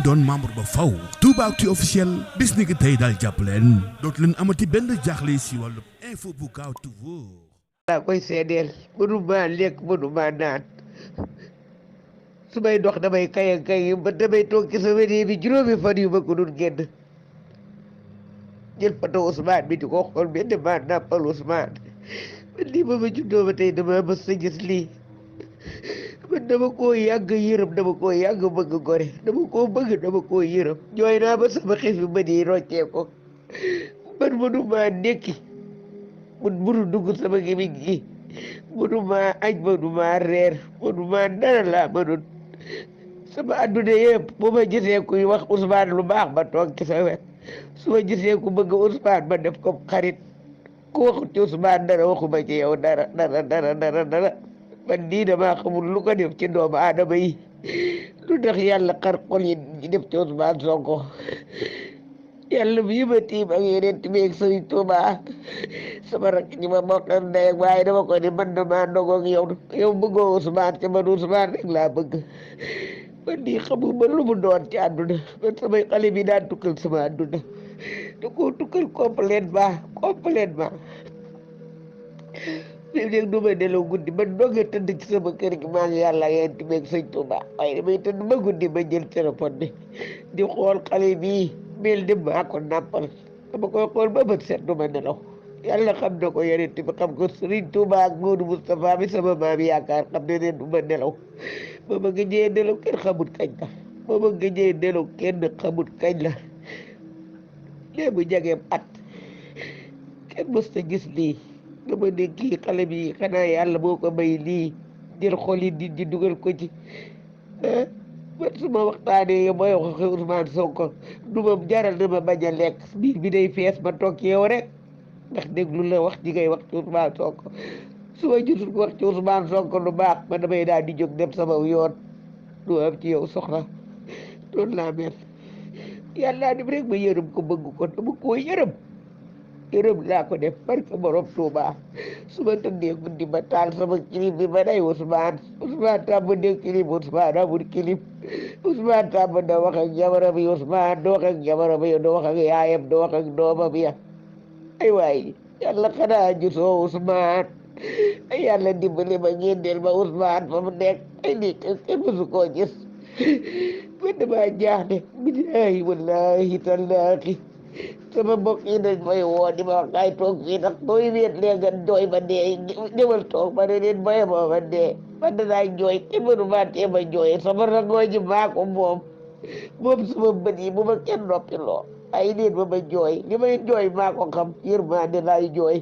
doon membre ba faw Toubactu officiel bis ni ki tey daal jàpp leen dootu leen amati benn jaaxle si wàllu info bu gaaw te wóor. laa koy seedeel mënuma lekk mënuma naan su may dox damay kay ba damay toog ci sa wér bi juróomi fan yu ma ko doon génn jël photo Ousmane bi di ko xool benn maa nàppal Ousmane man lii ba ma juddoo ba tey dama mës a gis lii man dama koo yàgg yërëm dama koo yàgg bëgg gore dama koo bëgg dama koo yërëm jooy naa ba sama xiif bi bët yi roccee ko man mënuma ndekki mënu dugg sama gémmiñ gi mënuma añ mënuma reer mënuma dara laa mënul sama adduna yëpp bu ma gisee kuy wax Ousmane lu baax ba toog ci sa wet su ma gisee ku bëgg Ousmane ba def ko xarit ku waxut ci Ousmane dara waxuma ci yow dara man lii damaa xamul lu ko def ci doomu aadama yi lu tax yàlla xar xol yi def ci Ousmane Sonko yàlla bii ma tiim ak yeneen timeeg Sëriñ Tuuba sama rakk ñi ma bokkal ndey ak waaye dama ko ni man damaa ndogoog yow bëggoo Ousmane te man Ousmane rek laa bëgg man lii xamuma lu mu doon ci àdduna man samay xale bi daan tukkal sama àdduna da koo tukkal complètement léegi nag du ma nelaw guddi man doge tëdd ci sama kër gi maa ngi yàlla yéen timeeg Sëriñ Tuuba waaye damay tëdd ba guddi ma jël téléphone bi di xool xale bii mel ni maa ko nàmpal dama koy xool ba bët set du ma nelaw yàlla xam na ko yeneen bi xam ko Sëriñ Tuuba ak Moodu Moustapha bi sama maam yaakaar xam ne du ma nelaw ba ma gëjee nelaw kenn xamut kañ la ba ma gëjee nelaw kenn xamut kañ la léegi bu jageem at kenn mës ta gis lii nga ma ne kii xale bi xanaa yàlla moo ko may lii jël xol yi nit ñi dugal ko ci man su ma waxtaanee yow mooy wax Ousmane Sonko du ma jaral na ma bañ a lekk biir bi day fees ma toog ci yow rek ndax déglu la wax ji ngay wax ci Ousmane Sonko su ma gisul ko wax ci Ousmane Sonko lu baax man damay daal di jóg dem sama yoon du am ci yow soxna loolu laa mel yàlla def rek ma yërëm ko bëgg ko dama koo yërëm laa ko def barke borom Tuuba su ma tëddee guddi ma taal sama kilim bi ma day Ousmane tàmm dégg kilim Ousmane amul kilim Ousmane tàmm da wax ak jabaram yi Ousmane doo wax ak jabaram yi doo wax ak yaayam doo wax ak doomam ya ay waay yàlla xanaa gisoo Ousmane ay yàlla dimbali ma génneel ma Ousmane fa mu nekk ay lii kenn mësu koo gis man damaa jaaxle billaahi wallaahi tallaahi sama mbokk yi dañ may woo di ma wax kay toog fii ndax booy wéet lee nga jooy ba dee ñëwal toog ma ne leen boye moo ma dee man danaa jooy te mënu maa tee ma jooy sama rangoo ji maa ko moom sama bët yi bu ma kenn noppi loo ay nit ma jooy li may jooy maa ko xam yërmande laay jooy